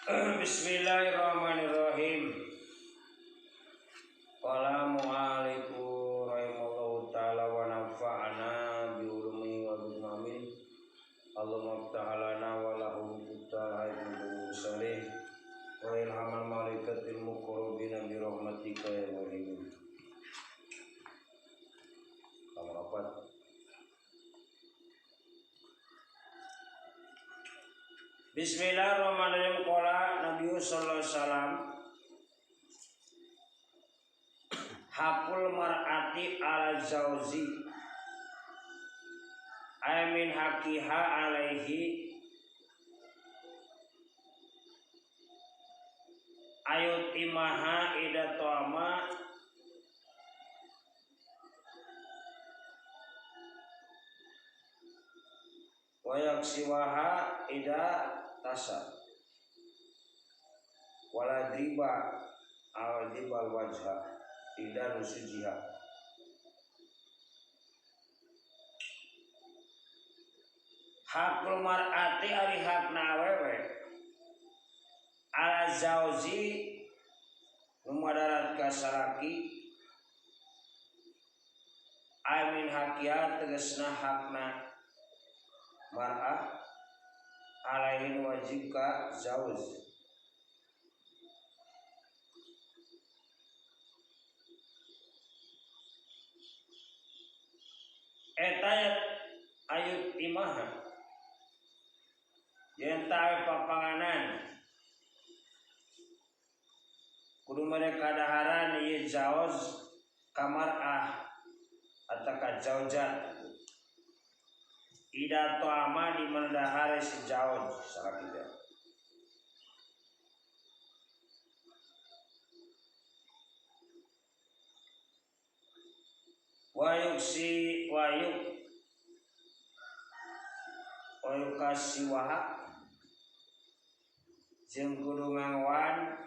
Bismillahirrahmanirrahim. Qala mu'alifu rahimallahu ta'ala wa nafa'ana bi ulumihi wa bi amin. Allahumma ftah lana wa lahum futal hayyul mursalin wa ilhamal malaikatil muqarrabina bi rahmatika ya rahimin. Nomor 4. Bismillahirrahmanirrahim. Qala Nabi sallallahu alaihi wasallam, hakul mar'ati ala zauji ay min haqiha alaihi ayut imaha ida to'ama wa yaksiwaha ida tasa wala driba al dibal wajha ida nusujiha. Hakul mar'ati ari hakna awewe ala zauji numadarat ka salaki amin hakia tegasna hakna mar'ah alaihin wajib ka zauj. Eta ayut imaha yen tawe papanganan kudu mereka daharan ieu zauj ka mar'ah atau ka zaujat ida to'ama di mana dahare si zauj salaki teh. Wayuk si wayuk wayuk kasiwaha jeung kudu nganggoan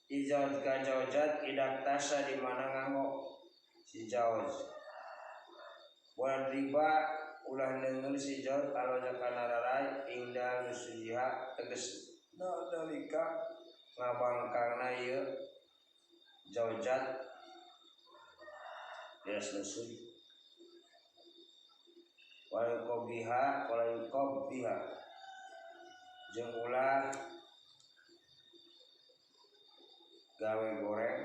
di zauj ka zaujat idak tasa di mana nganggo si zauj. Wal riba ulah neungeun si zauj aloja kana rarai ingda nusujiha tegas nalika ngabangkangna ieu zaujat bias nusuj. Wal qabiha wal qabiha jeung ulah gawe goreng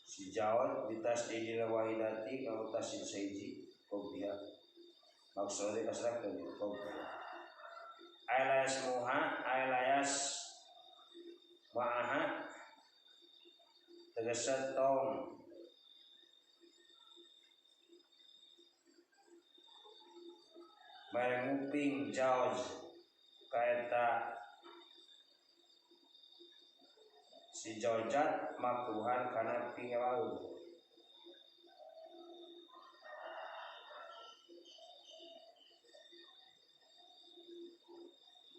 si jawab bitas di dina wahidati kalau tas si saiji qabiha maksudnya kasrah ke qabiha ailayas muha ailayas ma'aha tegesa tong mere nguping jauh kaeta si jaujat makruhan kana pingewaun.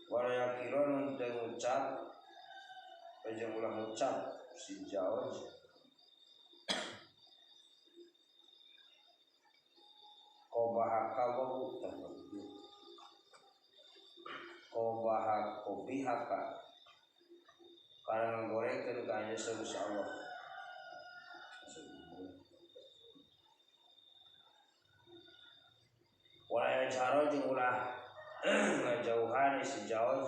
Wala yakiron teu ngucap jeung ulah ngucap si jauj qobahaka wa qobahaka qobihaka karena gorengkeun ka anjeun Gusti Allah. Wala yajharo jeung ulah ngajauhan si jauj.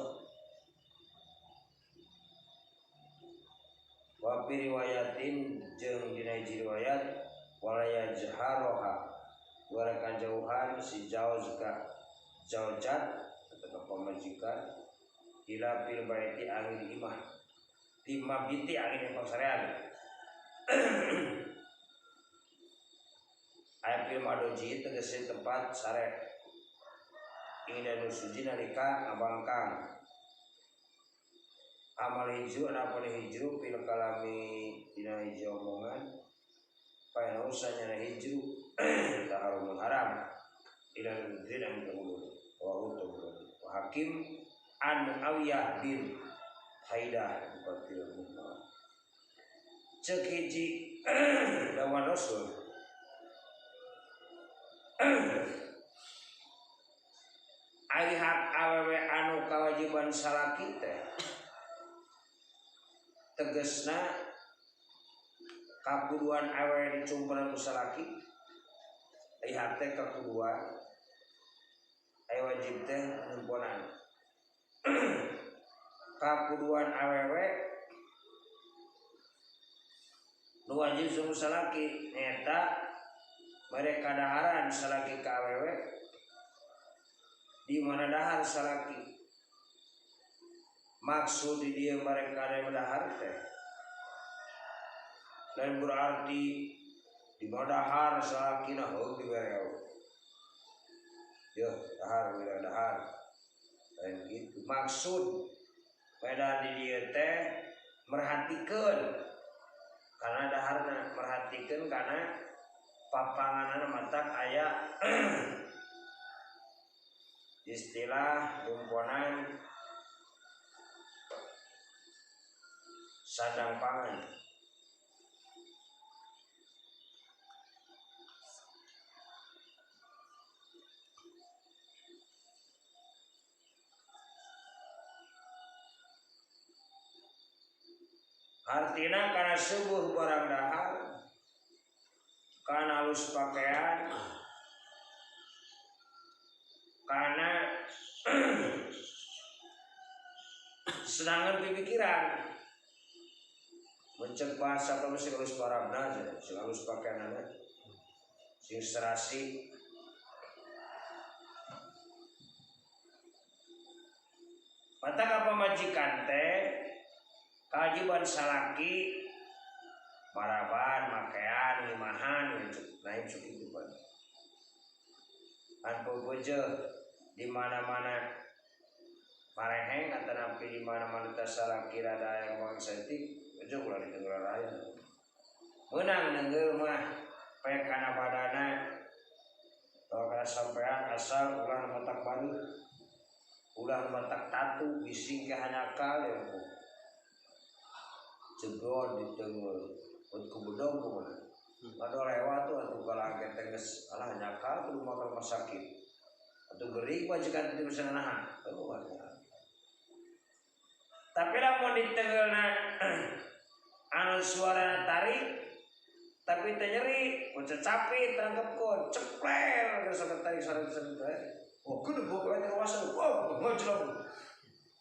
Wa fi riwayatin jeung dina hiji riwayat wala yajharoha wala kajauhan si jauj ka zaujat atau ka pamajikan ila fil baiti angin imah timah biti angin pangsarean aya fil madoji tegese tempat sare ingin nusuji nalika ngabangkang amal hijru anapun hijru fil kalami dina hiji omongan paena usahanya hijru taharumul haram ila dzina min ulul wa utul wa hakim an Muawiyah bin Haidah bukatil muhmal cek hiji lawan Rasul Ari hak awewe anu kawajiban salaki teh tegesna kakuduan awewe dicumpenan ku salaki ari hak teh kakuduan ari wajib teh nemponan kakuduan awewe nu wajib sumu salaki nyaeta mere kadaharan salaki ka awewe di mana dahar salaki maksud di dia mereka ada dahar teh lain berarti di mana dahar salaki nah heuh dibere ya dahar bila dahar lain gitu maksud pada di dia teh merhatikan karena daharna merhatikan karena papanganana matak aya istilah rumponan sandang pangan. Artinya karena subuh barang dahar, karena halus pakaian, karena senangan pikiran mencek bahasa kalau sing halus barangna sing halus pakaianna sing serasi mata ka pamajikan teh kajiban salaki maraban makean limahan lain sok kitu pan an popoje di mana-mana mareheng atanapi di mana-mana teh salaki rada aya ngomong saeutik aja ulah ditenggel lain meunang nenggel mah poe kana badana atawa kana sampean asal ulah matak baru ulah matak tatu bising ke hanakal ya jebrol ditenggel buat kubedong kumaha ado lewat tuh atuh kalage teh geus alah nyakal kudu makan rumah sakit atuh gering majikan teh bisa nahan tapi lamun ditenggelna anu suarana tarik tapi teh nyeri kucecapi tangkepkeun cepler geus tarik suara teh oh kudu boga teh wasa oh ngojlong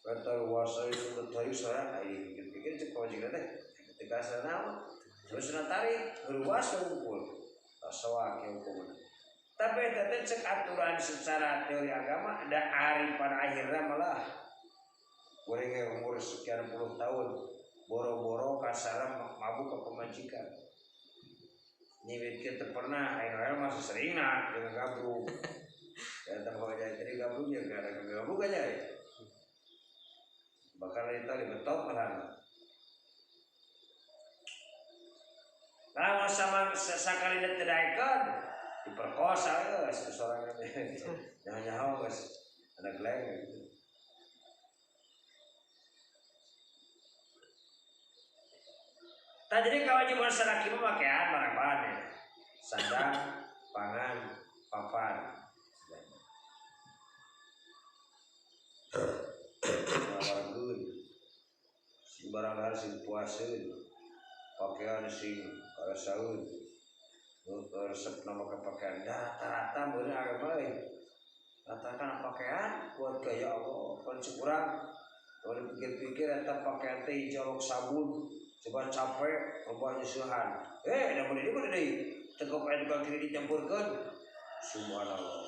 kata wasa itu tarik suara ai pikir cek majikan teh ketika naon terus tarik geruas unggul tasoak hukumna tapi eta teh cek aturan secara teori agama ada ari pada akhirnya malah goreng umur sekian puluh tahun boro-boro kasar mabuk ke pemajikan nyibit kita pernah ayo masih sering nah dengan gabruk ya tambah aja jadi gabruk ya gak ada gabruk aja ya bakal itu dibetok malah kalau sama sekali tidak diperkosa guys seorang nyaho-nyaho guys ada geleng gitu. Nah, jadi kewajiban salaki pemakaian barang-barang ya. Sandang, pangan, papan. Ngawargeun. Sing barang sing puaseun. Pakaian sing karasaeun. Resep nama kepakaian rata-rata beunang agama euy. Rata-rata pakaian kuat gaya Allah, pan kurang. Kalau dipikir-pikir eta pakaian teh jorok sabun. Coba capek, loba nyusuhan. Da meuli deui deui. Tegok aya tukang kredit nyampurkeun. Subhanallah.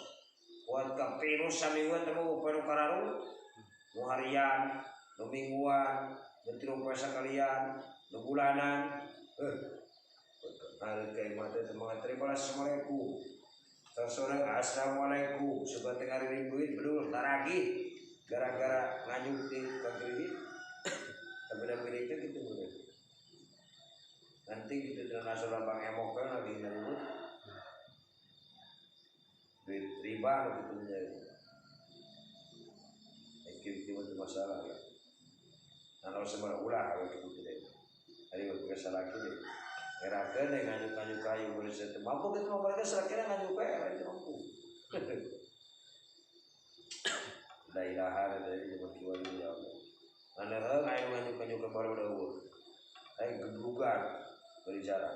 Kuat ka pinu samingguan teh mau panu kararu. Nu harian, nu mingguan, nu tilu poe sakalian, nu bulanan. Harga imah teh mangga assalamualaikum. Sasorang assalamualaikum. Sugan teh ngariring duit bedul taragih gara-gara nganyuk di tukang kredit. Tapi da milih itu gitu mulai. Nanti gitu dengan nasional bank emok kan lagi nurut duit riba gitu menjadi itu masalah ya. Nah kalau sebarang ulah kalau gitu tidak hari waktu salaki deh ngerakeun deh nganyuk-nganyuk kayu boleh saya mampu gitu mereka selakira nganyuk kayu itu mampu. La ilaha dari zaman kiwari ya Allah. Mana ayo nganyuk-nganyuk ke baru dahulu. Ayo gebrugan berbicara.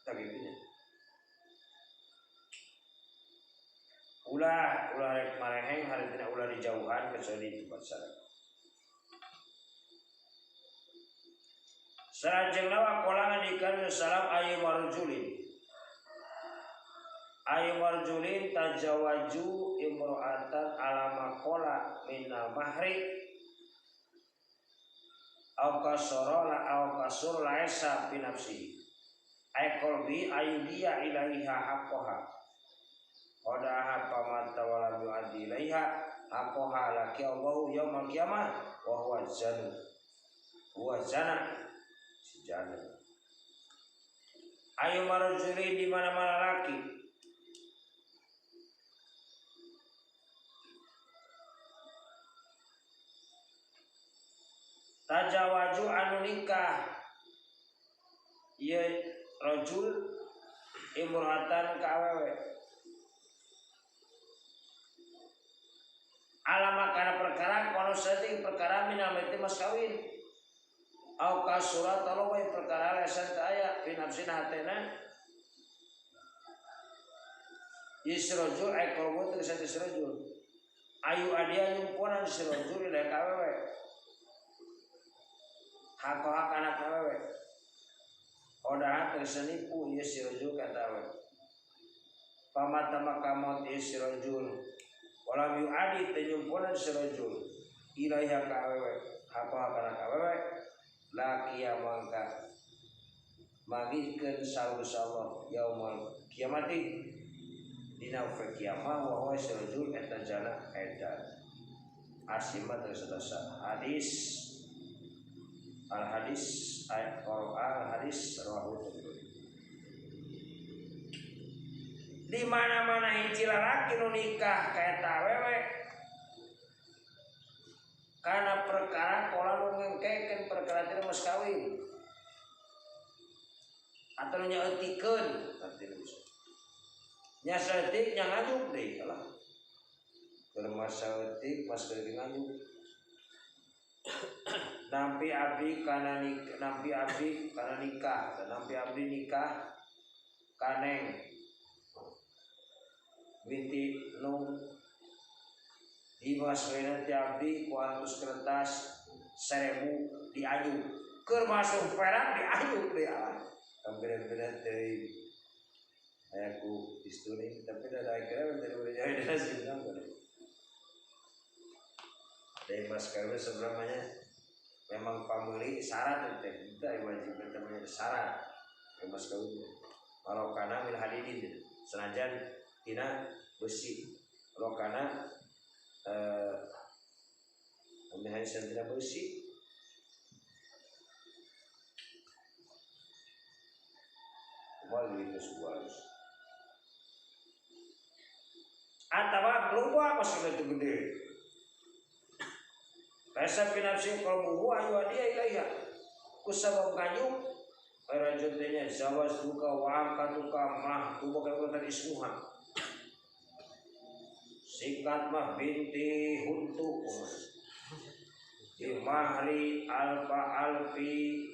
Tak gitunya. Ulah ulah rek mareheng hartina ulah dijauhan kecuali di tempat syarat. Salajengna waqala ngandikan salam ayu marjulin. Ayu marjulin tajawaju imro'atan ala maqala minal mahri au kasara la au kasur laisa fi nafsihi. Ay qalbi ayudiya ilaiha haqqaha. Qadaha pamata wala yu'addi ilaiha haqqaha laki Allahu yaumal qiyamah wa huwa zanu. Huwa zana. Sejana. Ayu marjulin di mana-mana laki. Tajawaju anu nikah ieu rajul imro'atan ka awewe. Alama kana perkara kono saeutik perkara minal mati mas kawin. Au kasurat talowe perkara lesan teu aya fi nafsina hatena. Yisrojul ay qalbu teu sirojul. Ayu adia nyumponan sirojul ila ka awewe. Hak-hak anak awewe. Odahan tersenipu ieu sirojul ka awewe. Pamata makamot ieu sirojul. Walam yu'adi teu nyumponan sirojul ilaiha ka awewe. Hak-hak anak awewe laki mangka magihkeun sarus Allah yaumul kiamati dina poe kiamah wa huwa sirojul eta jana edan. Asimat terus hadis al hadis ayat Quran hadis rawahu Tirmidzi. Di mana-mana hiji lalaki nu nikah ka eta awewe kana perkara pola nu ngengkekeun perkara teh mas kawin atau nu nyaeutikeun artina bisa nya saeutik nya ngajuk deui lah keur mas saeutik mas kawin ngajuk nampi abdi kana nikah nampi abdi kana nikah nampi abdi nikah kaneng binti nung Dimas kawin ti abdi ku antus kertas 1000 diaju keur masuk perak diaju deui ah beda-beda teuing aya ku istune tapi da kira dari boleh jadi sih dari mas kawin sebenarnya memang pamuli syarat teh kita wajib namanya syarat mas kawin kalau kana min hadidin senajan tina besi kalau kana min hadidin tina besi kumaha gitu sebuah atawa loba maksudna teu gede Rasa pinafsi qalbuhu ayu dia ilaiha kusabab kanyuk rajul teh nya zawaz duka wa angkatuka mah tuba ka ismuha sikat mah binti huntu di mahri alfa alfi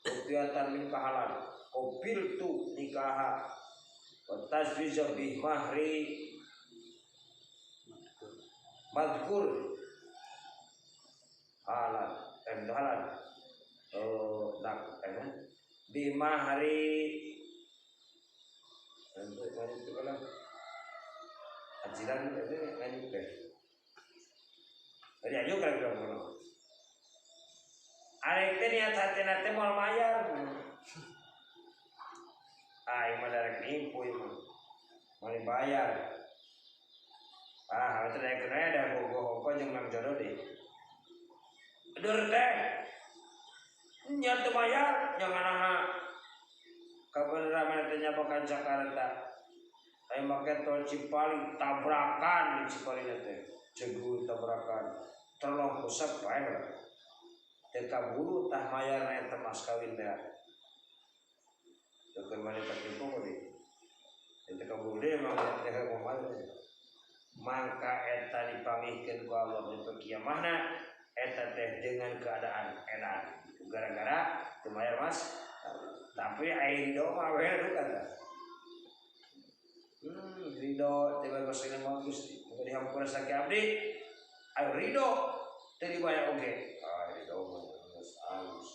rupiatan min kahalan qabiltu nikaha wa taswiza bi mahri madhkur halal halal oh nak bi mahri untuk itu kalau ajiran itu nganyuk deh dari ajuk kira kira kono arek teh niat hatina teh moal mayar ah ieu mah darek nipu ieu mah moal dibayar ah teh daek kena da bogoh ongko jeung nang jodoh deui dur teh nya teu bayar jangan naha kabeneran maneh teh nyabakan Jakarta aya make tol Cipali tabrakan di Cipali teh ceguh tabrakan terlong pusat paeh lah teu kaburu tah mayarna eta mas kawin teh teu keur maneh tertipu deui teu kaburu deui mah teh kumaha. Mangka eta dipamihkeun ku Allah di kiamahna eta teh dengan keadaan edan. Gara-gara teu mayar mas. Tapi ai ridho mah we kan. Ridho teu bagus ini mah Gusti. Muga dihampura saking abdi. Ayo ridho teu dibayar oge. Ah ridho mah geus alus.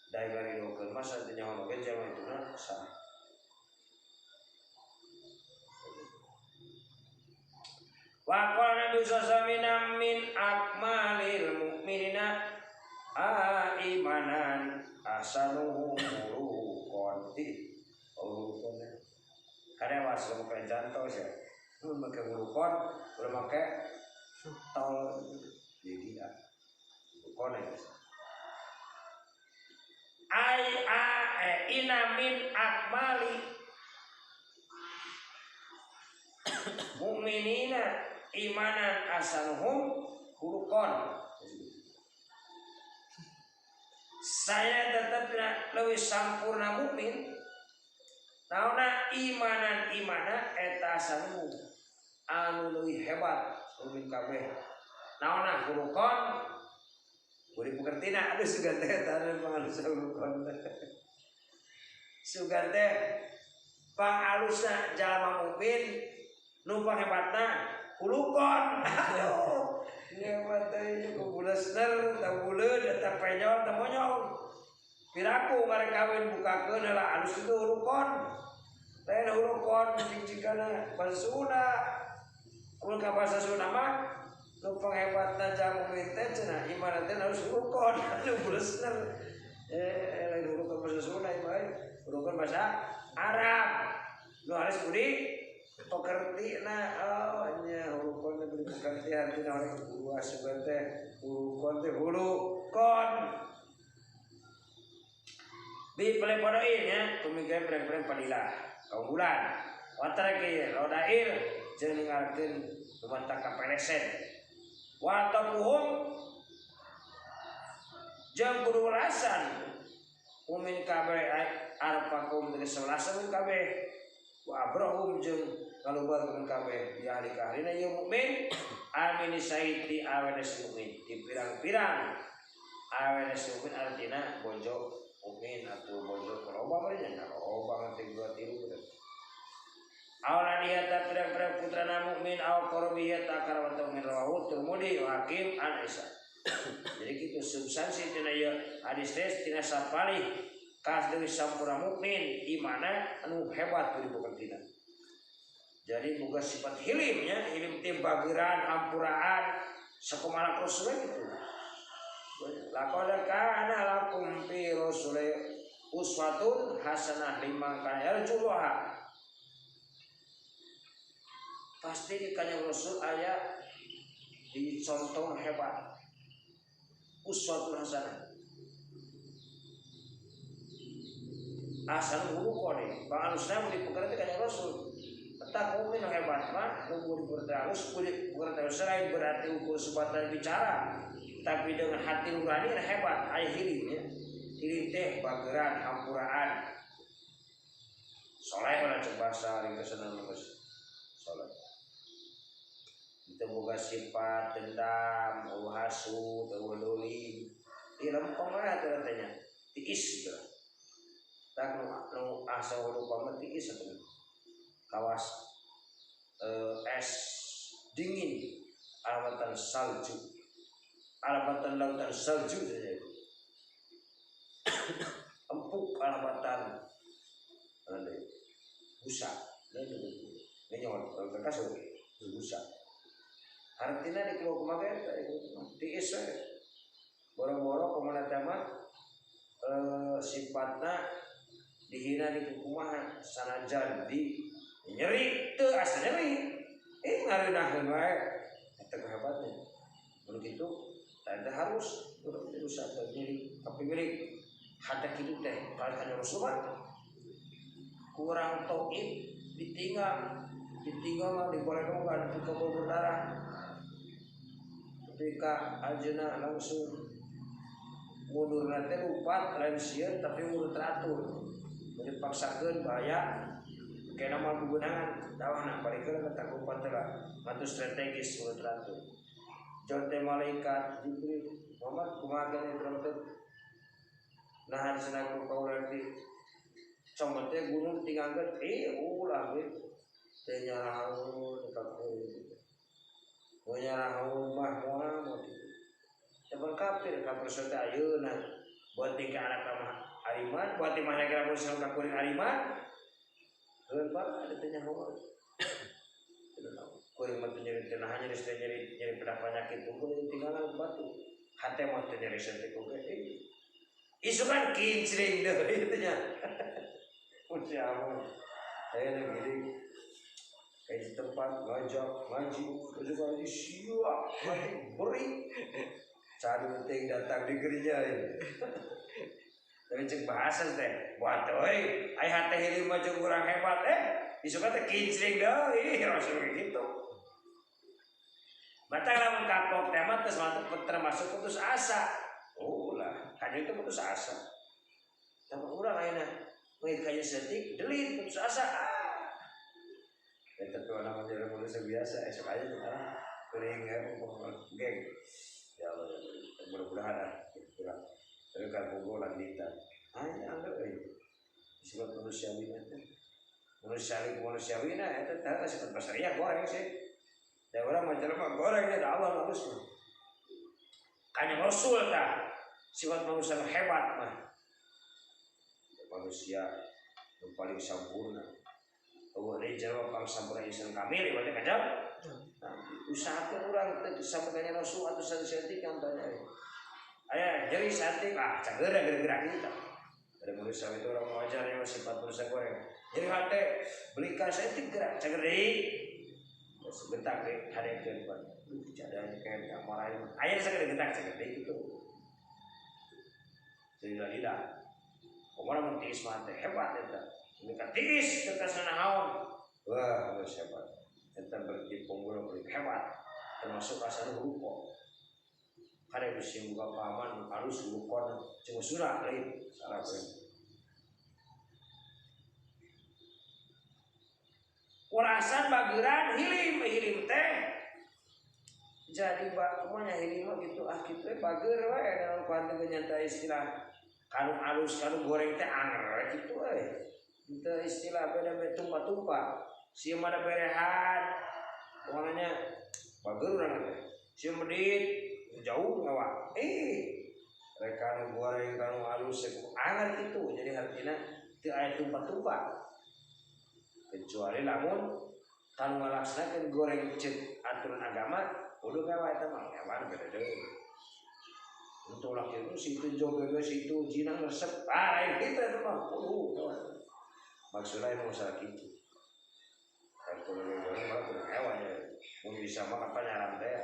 Dai ngaridokeun mah teu nyaho oge jalma ituna sah. Wa qala Nabi sallallahu alaihi wasallam min akmalil mu'minina imanan ahsanuhum khuluqan. Oh, karena was make janto sih. Mun make khuluqan, ulah make tol jadi khuluqan ya. Ai a ina min akmali mu'minina imanan asanuhum khuluqan. Saya tetap lebih sampurna mukmin. Naona imanan imana eta asanuhum anu leuwih hebat mukmin kabeh. Naona khuluqan buri pekertina aduh sugan teh eta pangalus khuluqan. Sugan teh pangalusna jalma mukmin nu panghebatna hulukon. Aduh, nyebat teh ku bulesner, tah buleud, tah penyol, tah monyong. Piraku ngarek kawin bukakeun heula alus itu hulukon. Lain hulukon cing-cingana bahasa Sunda. Mun ka bahasa Sunda mah nu panghebatna jamu teh cenah iman teh harus hulukon, anu bulesner. Lain hulukon bahasa Sunda ieu mah hulukon bahasa Arab. Nu harus budi pekerti na oh nya hulukon teh budi pekerti artina orang luas sugan teh hulukon teh hulukon bi pelepodoin nya pemikiran pereng-pereng padilah kaunggulan wataraki rodail jeung ninggalkeun lumantak kapelesen watakuhum jeung kudu welasan umin kabeh arpakum tegas welasan kabeh wa abrahum jeung kalubar mun kabeh di ahli kahlina ieu mukmin amin saiti awenes mukmin di pirang-pirang awenes mukmin artina bojo mukmin atau bojo loba mah nya loba nganti 2 3 gitu. Awala dia ta pirang-pirang putrana mukmin aw qarabiyah ta karawata mukmin rawahu Tirmidzi wa Hakim an Aisyah. Jadi kitu substansi tina ieu hadis teh tina sapalih kas deui sampurna mukmin imana anu hebat budi pekertina. Jadi boga sifat hilimnya, hilim teh bageran, hampuraan, sakumaha rasul gitu. Laqad kana lakum fi rasuli uswatun hasanah liman kana yarjullaha. Pasti di kanjeng Rasul aya dicontoh hebat. Uswatun hasanah. Asal huluqone, pangalusna budi pekerti kanjeng Rasul. Tak mukmin hebat mah nu budi pekerti halus, budi pekerti halus lain berarti ukur sebatas bicara, tapi dengan hati nurani hebat, aya hilim ya. Hilim teh bageran, hampuraan. Soleh lah cek bahasa ringkesan geus. Soleh. Teu boga sifat dendam, eueuh hasud, eueuh dolim. Ieu lempeng lah teh nya. Tiis gitu. Tak nu asa hulupan mah tiis atuh. Kawas es dingin alamatan salju alamatan lautan salju saja empuk alamatan busa menyon kalau kasur busa artinya di keluar kemarin tiis boro-boro kemana tema sifatna dihina di kumaha sanajan di nyeri teu asa nyeri ngareunahkeun wae eta hebatnya mun kitu tanda harus berusaha nyeri tapi milik hati kitu teh kalau kana Rasulullah kurang tauhid ditinggal dibolehkan di kubur berdarah ketika ajeuna langsung mundur nanti lupa lain sieun tapi mundur teratur dipaksakeun bahaya Kena moal gugunangan dawana balikeun ka takupan teh matu strategis urut teratur. Jonte malaikat Jibril Muhammad kumaha geuning trompet. Nah cenah ku kaula di comot teh gunung tinggalkeun ulah we teh nyarahaun ka kuring. Mun nyarahaun mah moal moal kitu. Teman kafir kafir teh ayeuna buat tingkah anak mah ariman buat mah kira mun ka kuring ariman. Heuh bae ada teh nyaho. Kuring mah teu nyeri teh naha nyeri teh nyeri nyeri pedah penyakit unggul tinggalan batu. Hate mah teu nyeri teh oge. Isukan kincring deui teh nya. Mun siapa? Aya gini. Kayak di tempat ngajak ngaji, ngajak ngaji siap, mati beri. Cari penting datang di gereja ini. Tapi cek bahasa teh, buat euy, ai hate hilim mah jeung urang hebat isukan teh kincring deui, rasul gitu. Batang lamun kapok teh mah geus termasuk putus asa. Oh lah, kan itu putus asa. Tapi urang ayeuna we kaya setik delit putus asa. Ah. Eta tuh anak jadi manusia biasa, esok aja tuh kan. Kuring geng. Ya Allah, mudah-mudahan lah kurang. Tapi kan bogolan dita. Hanya anggap euy. Sifat manusiawi teh. Manusiawi manusiawi na eta teh sifat basariah goreng sih. Da urang mah jelema goreng da Allah halus mah. Kanya Rasul tah sifat manusia hebat mah. Manusia yang paling sempurna. Eueuh deui jelema pang sampurna insan kamil berarti kajab. Nah, usahakeun urang teh sampe Rasul atau saeutik contohnya. Aya jadi saeutik ah cageura geura-geura kita. Dari manusia itu orang wajarnya masih sifat manusia goreng. Jadi hate belikan saeutik gerak cager deui. Sebentar deh hadekeun pan. Cadanya kayak gak marahin. Aya sagede getak cager deui kitu. Jadi lila. Kumaha mun tiis mah teh hebat eta. Ini ka tiis teu kasanahaon. Wah, geus hebat. Eta berarti pengguna paling hebat. Termasuk asal ruko. Kada bisa buka paman halus rukon cuma surah lain salah gue. Kurasan bageran hilim hilim teh jadi kumanya hilim mah gitu ah kitu bager we dalam kuantu nyanta istilah kanu alus kanu goreng teh anger kitu we. Itu istilah beda beda tumpah-tumpah. Sieu mah berehan pokoknya bager urang teh. Sieu medit jauh ngawa. Rek kanu goreng kanu alus anger kitu. Jadi artinya teu aya tumpah-tumpah. Kecuali lamun kanu ngalaksanakeun goreng ceuk aturan agama kudu ngawa eta mah ngewan beda deui. Untuk laki itu situ joget situ jinang resep ah lain kitu eta mah kudu. Maksudna emang masalah kitu. Kalau goreng malah kudu ngewan ya. Mun bisa mah kapan nyaram teh.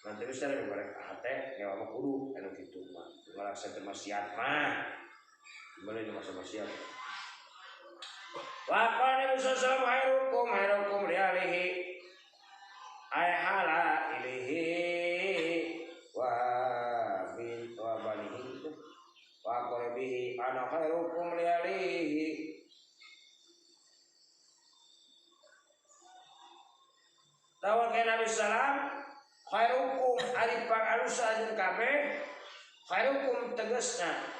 Nanti bisa lebih goreng hate ngewa mah kudu anu kitu mah. Ngalaksanakeun maksiat mah. Boleh masa maksiat. Wa qala Nabi sallallahu alaihi wasallam khairukum khairukum li ahlihi ay hala ilahi wa bin wa banihi wa qaribihi ana khairukum li ahlihi. Tawakal Nabi sallam khairukum ari pangalusan jeung kabeh khairukum tegasna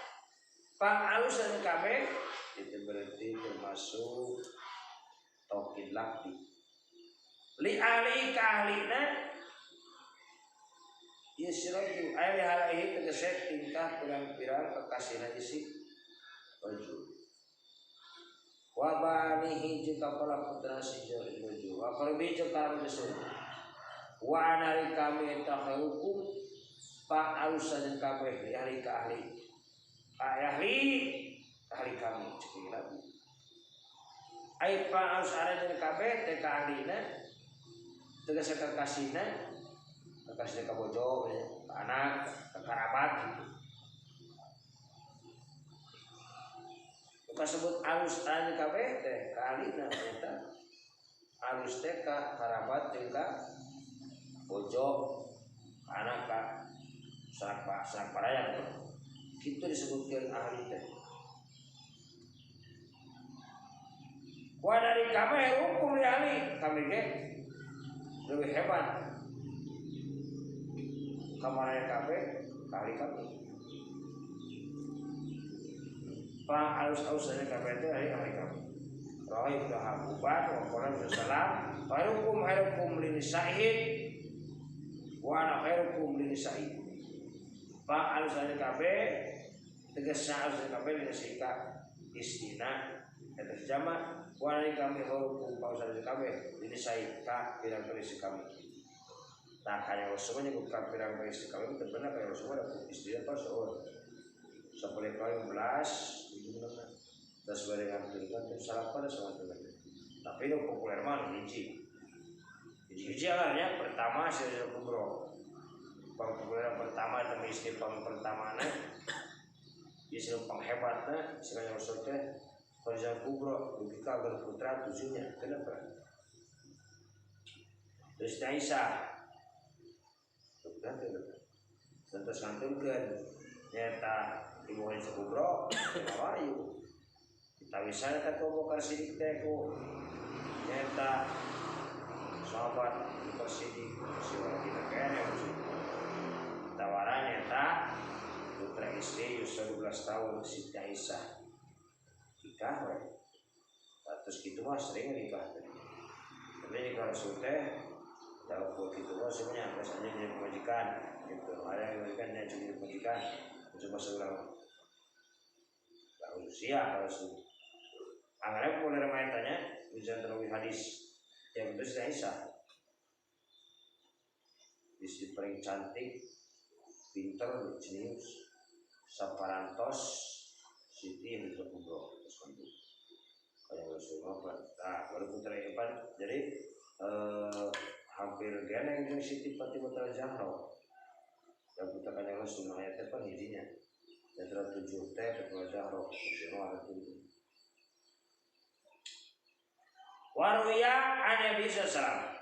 pangalusan kabeh itu berarti termasuk taukid lafzi li ahli ka ahlina yusraju ay li halaihi tegese tingkah pirang-pirang kekasihna isi rajul wa banihi jeung kapala putra si rajul wa qarbi jeung karep wa anari kami eta khairukum pa'alusan kabeh li ahli ka ahli ahli ahli kami cek Nabi ai pa'alus ada jeung kabeh teh ka ahlina tegese kekasihna kekasihna ka bojo ka anak ka kerabat gitu. Kasebut alus anu kabeh teh ka ahlina eta alus teh ka kerabat jeung ka bojo ka anak ka sanak paraya gitu disebutkeun ahli teh. Wa dari kami hukum li ahli kami ge lebih hebat. Kamarnya kabeh ahli kami. Pang alus-alus saja kabeh teh ahli kami. Rohi ibnu Habuban wa qala sallam khairukum khairukum linisa'in wa ana khairukum linisa'in. Pang alus saja kabeh tegasna alus saja kabeh linisa'ika istina eta jama wa ana kami khairukum pang alus saja kabeh linisa'ika pirang perisi kami. Nah kaya Rasulullah nyebut pirang perisi kami itu benar kaya Rasulullah istrinya pas seueur. Sampai kawin belas gitu dan sesuai dengan tujuan itu salah pada sama tujuan. Tapi itu populer mah hiji. Hiji agarnya pertama Syekh Kubro. Pang populer pertama demi istri pang pertama na. Istri pang hebatna sekarang Rasul teh Khadijah Kubro dugi ka putra tujuhnya. Kenapa? Terus Aisyah. Terus ngantunkeun nyata Ibu Khadijah Kubro awayu. Tawisan ka Abu Bakar Siddiq teh ku nyata sahabat Abu Bakar Siddiq si wargina kene tawaran nyata putra istri usia 12 tahun Siti Aisyah nikah we. Terus kitu mah sering nikah teh. Tapi nikah Rasul teh da ukur kitu mah sebenarnya biasanya jadi pemajikan gitu. Ada yang pemajikan nya jadi pemajikan cuma seorang usia harus anggapnya boleh remain tanya ujian terlalu hadis yang itu sudah Aisyah istri paling cantik pinter jenius saparantos Siti yang bisa kubro terus kantu kayak Rasulullah nah baru putra Ipan jadi hampir geneng jeung Siti Fatimah Zahra dan putra kanjeng Rasulullah ayatnya pan hijinya antara 7 teh Fatimah Zahra Rasulullah ada 7. Waruya an Nabi sallallahu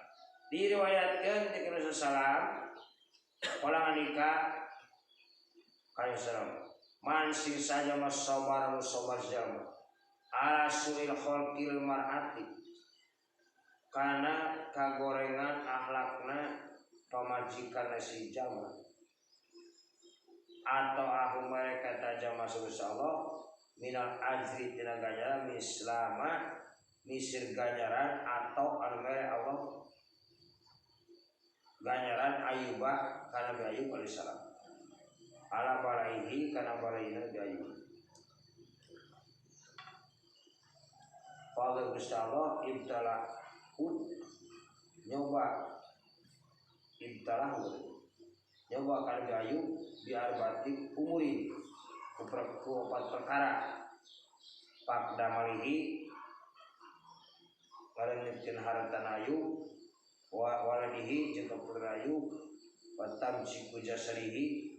diriwayatkeun ti Rasul sallam qala andika ka sallam man sing saja masabar sabar jalma ala suil khalqil mar'ati kana kagorengan akhlakna pamajikan si jalma atau aku mereka tajam masuk Allah minal ajri tina ganjaran mislama misir ganjaran atau anu mere Allah ganjaran Ayuba kana Nabi Ayub alaihissalam ala balaihi kana balaina Nabi Ayub Fadl Gusti Allah ibtalahu nyoba ibtalahu nyoba kana Nabi Ayub biar batik umurin ku empat perkara pak damalihi ngarenetkeun hartana Ayub wa waladihi jeung kaputra Ayub wa tamsiku jasadihi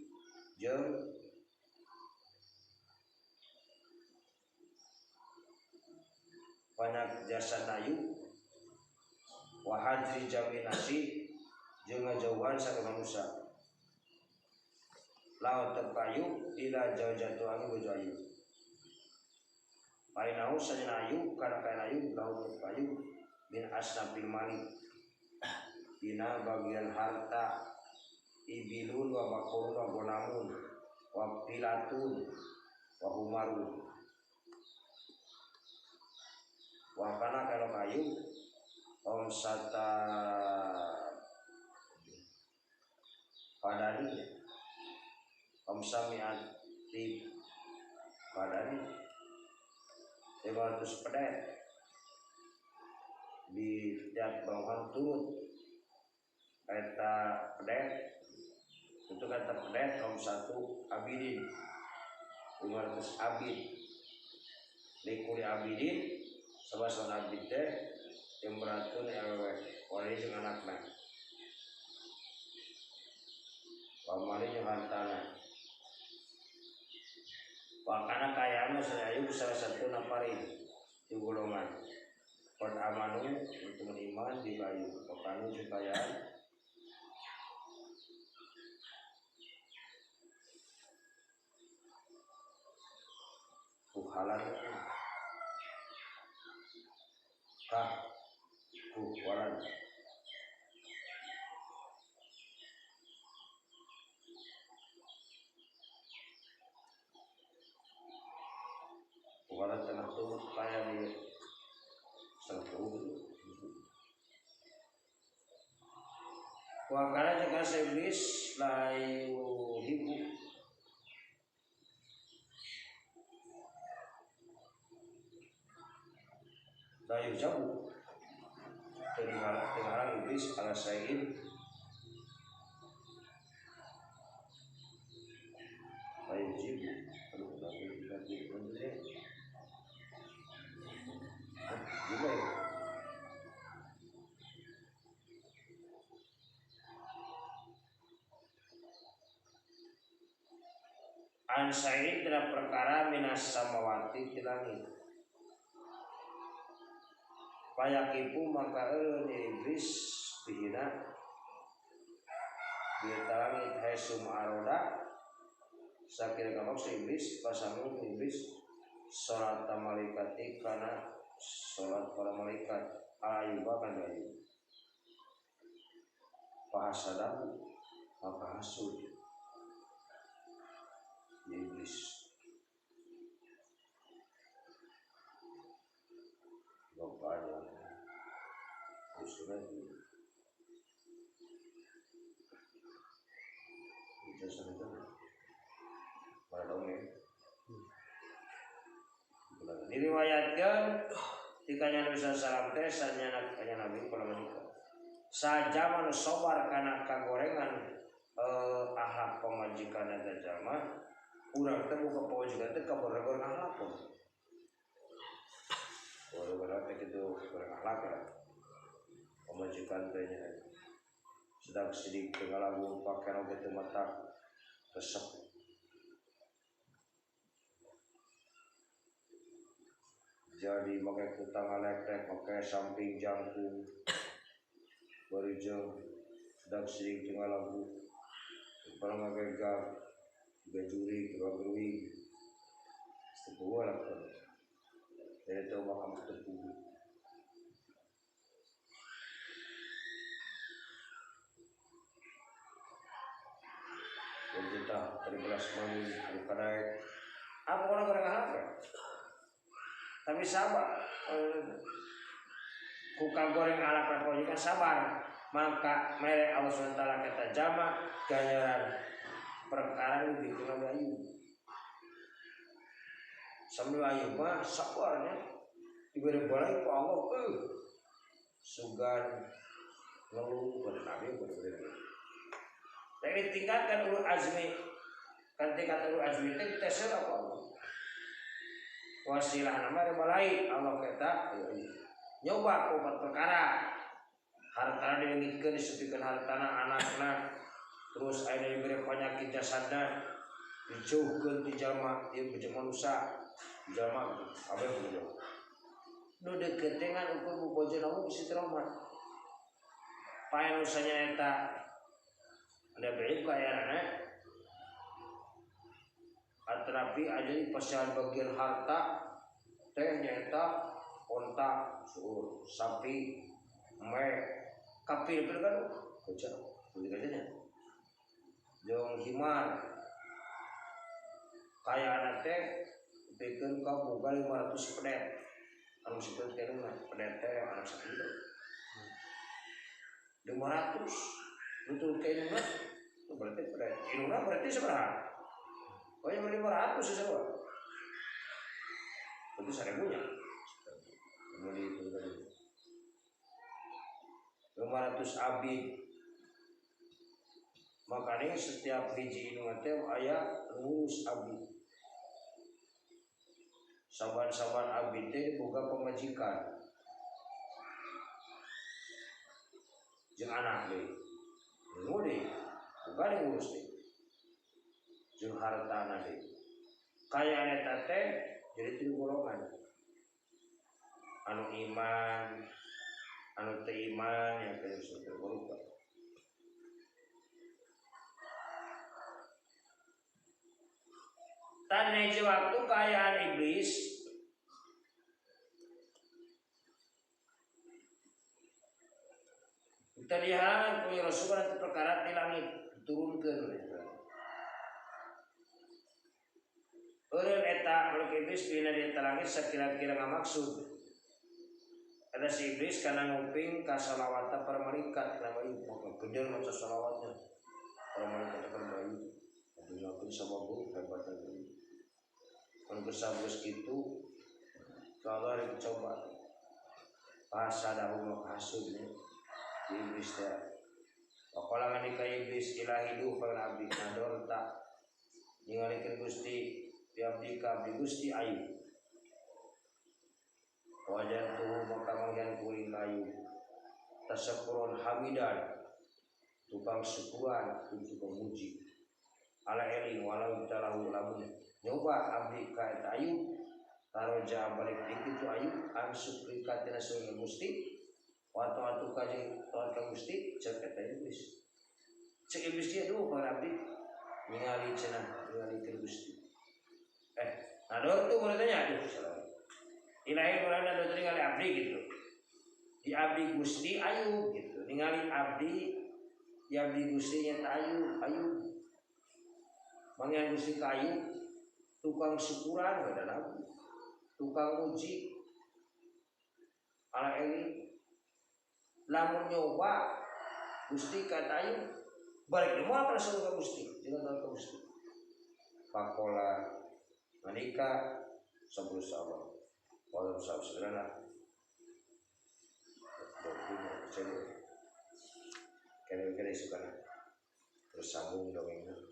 jeung banyak jasa Ayub wa hajri jaminasi jeung ngajauhan sareng manusia laut terpayu ila jauh jatuh angin bojo Ayub painau sajana Ayub kana kain Ayub laut terpayu min asnafil mali dina bagian harta ibilun wa bakurun wa gonamun wa pilatun wa humarun wa kana kalau kayu omsata padani omsamiati padani 500 pedet di tiap bawahan turut eta pedet itu kata pedet om 1 abidin 500 abid likuli abidin sabasan abid teh yang beratun awewe wali jeung anakna pamali jeung hartana wakana kayana sayu salah satu naparin di golongan qad amanu untuk iman di bayu wakanu supaya tuhalan Kah ku waran waran tengah tuh kaya di setengah tuh. Wakala jika iblis layu hibu layu jabu tengah iblis ala sayin layu jibu. Aduh, lagi juga ya. Ansain tidak perkara minas samawati di langit. Payakipu maka eureun iblis bihina di langit haisum aroda sakira kamaksa iblis pasangun iblis salat malaikati kana salat para malaikat ayuba kana ayub pahasadahu maka hasud iblis. Bapaknya itu mana dong ya? Diriwayatkan tikanya Nabi sallallahu alaihi wasallam teh sanya Nabi kula menika. Sajaman sobar kana kagorengan akhlak pamajikan eta jalma urang teh buka pamajikan teh kaboreng akhlak. Goreng teh kitu goreng akhlak ya. Pamajikan teh nya sedang sidik teu ngalagu pakaian oge teu mata resep. Jadi make kutang ngalekrek, make samping jangkung barijeng sedang sidik teu ngalagu parang make gag gajuri gagruing sepuh lah kan dari itu maka tepuh kita terbelas mami kadaek apa orang goreng apa tapi sabar kuka goreng ala kan sabar maka mere Allah SWT kata jama ganjaran perkara lebih ku Nabi Ayub. Sambil Ayub mah sabarnya diberi balai ku Allah sugan ngeluh pada Nabi pada tapi tingkatkan ulul azmi kan tingkat ulul azmi itu tes apa Allah wasilah nama balai Allah kata nyoba ku perkara hartana dileungitkeun disepikeun hartana anakna terus aya diberi penyakit jasadna dijauhkeun ti jalma ieu beje manusa jalma kabeh begitu nu deukeut teh ngan ukur bojona bisi trauma pae nusanya eta ada baik kayana atrapi aja di pasihan bagian harta teh nyaeta onta suur sapi me kapir kan kocak gajahnya jeung himar kayana teh pikeun ka boga 500 pedet anu situ teh pedet teh anak sakitu 500 nutur ka indungna itu berarti pedet indungna berarti sabaraha oh yang 500 sesuatu berarti 1000 nya beli itu tadi 500 abid makanya setiap hiji indung teh aya ngurus abid saban-saban abid teh boga pamajikan jeung anak deui deui boga ngurus deui jeung hartana deui kaya eta teh jadi tilu golongan anu iman anu teu iman yang teu terlupa. Tan hiji waktu kaayaan iblis Tadi halangan ku Rasulullah itu perkara di langit diturunkeun. Eureun eta oleh iblis dina di langit sakira-kira ngamaksud. Ada si iblis kana nguping ka salawatna para malaikat, kana maka gede maca salawatnya. Para malaikat akan bayu. Dunya pun sababu hebat lagi. Kan kesabus kitu kalau dicoba. Pasadahu maka hasudnya si iblis teh. Pakola ngandika iblis ilahi duh pangan abdi nadorta ningalikeun Gusti di abdi ka abdi Gusti ayu. Wajah maka manggihan kuring kayu tasakuron hamidan tukang syukuran tukang muji ala eling walau talahu lamun nyoba abdi ka eta ayu taroja balik di kitu ayu an syukri ka tina surga Gusti wa ta'atu ka jeung taat ka Gusti cek eta iblis cek iblis dia duh ka abdi ningali cenah ningali ke Gusti nador tuh mulai aduh salah ilahi mulai nador ningali abdi gitu di abdi Gusti ayu gitu ningali abdi di abdi Gusti nya ayu ayu manggihan Gusti ka ayu tukang syukuran ada lagi tukang uji ala eling lamun nyoba Gusti kata ayu balik di moal kana surga Gusti jangan tahu ka Gusti pakola manika sabur sabar walau sabar sederhana kene-kene sukana terus sambung dongengnya.